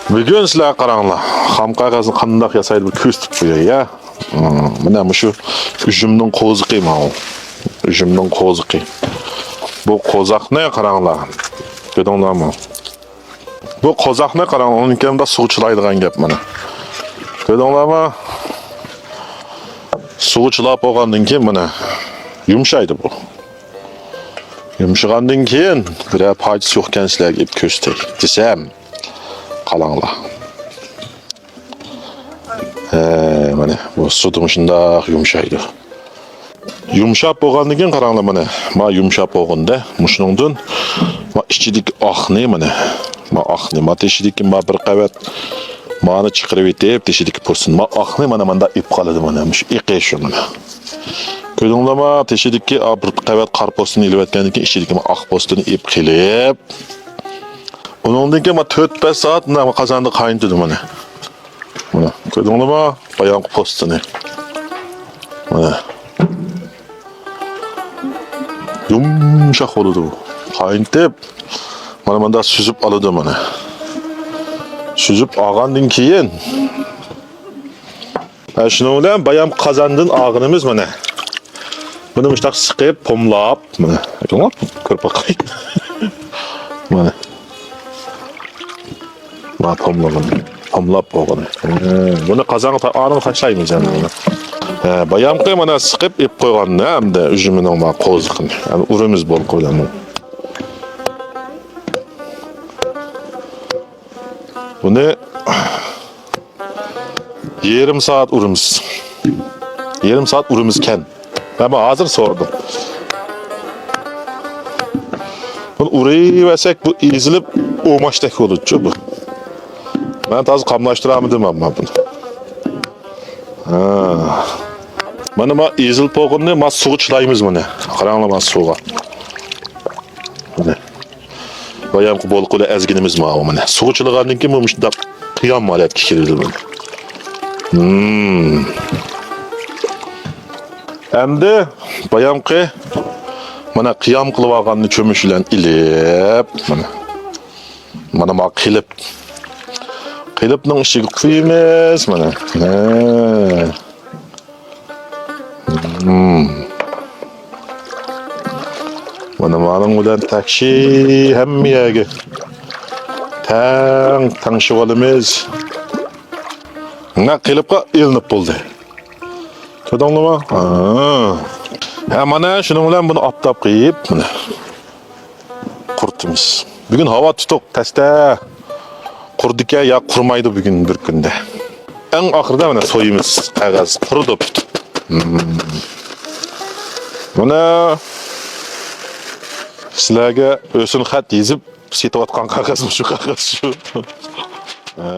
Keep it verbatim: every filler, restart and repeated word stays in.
بۈگۈن سىلەر قاراڭلار، خام قەغەزنى قانداق ياسايدۇ، بىر كۆرسىتىپ قوياي يا. مم، مانا مۇشۇ ئۈجۈمنىڭ قوزۇقى ماۋۇ. ئۈجۈمنىڭ قوزۇقى. بۇ قوزاقنى قاراڭلار. كۆردۈڭلارمۇ؟ بۇ قوزاقنى قاراڭلار، ئۇنىڭ كەينىدە سۇغا چىلايدىغان گەپ مانا. كۆردۈڭلارمۇ؟ سۇغا چىلاپ بولغاندىن كېيىن مانا يۇمشايدۇ بۇ. يۇمشىغاندىن كېيىن بىرەر پايدىسى يوقكەن سىلەرگە ئېلىپ كۆرسىتەي دېسەم، قاراڭلار. ھە، مانا بۇ سۇدا مۇشۇنداق يۇمشايدۇ. يۇمشاپ بولغاندىن كېيىن قاراڭلار مانا، ما يۇمشاپ بولغاندا مۇشۇنىڭدىن ما ئىچىدىكى ئاقنى مانا، ما ئاقنى، ما تېشىدىكى ما بىر قەۋەت مانى چىقىرىۋېتىپ، تېشىدىكى پوستىنى، ما ئاقنى مانا ماندا ئېپ قالىدۇ، مانا مۇشۇ ئېقى شۇ مانا. كۆردۈڭلارما؟ تېشىدىكى ئا بىر قەۋەت قارا پوستىنى ئېلىۋەتكەندىن كېيىن ئىچىدىكى ما ئاق پوستىنى ئېپ قېلىپ، ئۇنىڭدىن كېيىن ما تۆت بەش سائەت مانا قازاندا قاينىتىدۇ مانا. مانا، كۆردۈڭلارما؟ بايامقى پوستىنى. مانا. يۇمشاق بولىدۇ. قاينىتىپ، مانا مۇنداق سۈزۈپ ئالىدۇ مانا. سۈزۈپ ئالغاندىن كېيىن، ھە، شۇنىڭ بىلەن بايامقى قازاندىن ئالغىنىمىز مانا. بۇنى مۇشۇنداق سىقىپ، پوملاپ، مانا. كۆرۈپ باقاي. مانا. ما پوملىغىنى، پوملاپ بولغىنى. ھە، بۇنى قازانغا تا-، ئانىڭ تاشلايمىز ئەمدى بۇنى. ھە، بايامقى مانا سىقىپ ئېلىپ قويغان ئەمدى ئۈجۈمىنىڭ ما قوزۇقىنى. يەنى ئۇرىمىز بولقا بىلەن. بۇنى يېرىم سائەت ئۇرىمىز. يېرىم سائەت ئۇرىمىزكەن. مەن بۇ ھازىر سورىدىم. بۇنى ئۇرۇۋەرسەك، بۇ ئېزىلىپ ئوماشتەك بولىدۇچۇ بۇ. مەن تازا قاملاشتۇرالمىدىم ئەمما بۇنى. ھا. مانا ما ئېزىلىپ بولغىنىنى ما سۇغا چىلايمىز بۇنى. قاراڭلار ما سۇغا. مانا. بايامقى بولقا بىلەن ئەزگىنىمىز ماۋۇ مانا. سۇغا چىلىغاندىن كېيىن بۇ مۇشۇنداق قىيام ھالەتكە كېلىدۇ. ھىم. ئەمدى بايامقى مانا قىيام قىلىۋالغاننى چۆمۈچ بىلەن ئېلىپ، مانا. مانا ما قېلىپ. قېلىپنىڭ ئىچىگە قۇيىمىز، مانا. ھە. ھىم. مانا مانىڭ بىلەن تەكشى ھەممە يەرگە تەڭ تەڭشىۋالىمىز. مانا قېلىپقا ئېلىنىپ بولدى. كۆردۈڭلارمۇ؟ ھا. ھە، مانا شۇنىڭ بىلەن بۇنى ئاپتاپقا قويۇپ، مانا. قۇرۇتىمىز. بۈگۈن ھاۋا تۇتۇق، تەستە. قۇرۇدىكەن يا قۇرۇمايدۇ بۈگۈن بىر كۈندە. ئەڭ ئاخىرىدا مانا سويىمىز قەغەز قۇرۇدۇپ. ھىم. مانا سىلەرگە ھۆسنخەت يېزىپ سېتىۋاتقان قەغەز مۇشۇ قەغەز شۇ. ھە.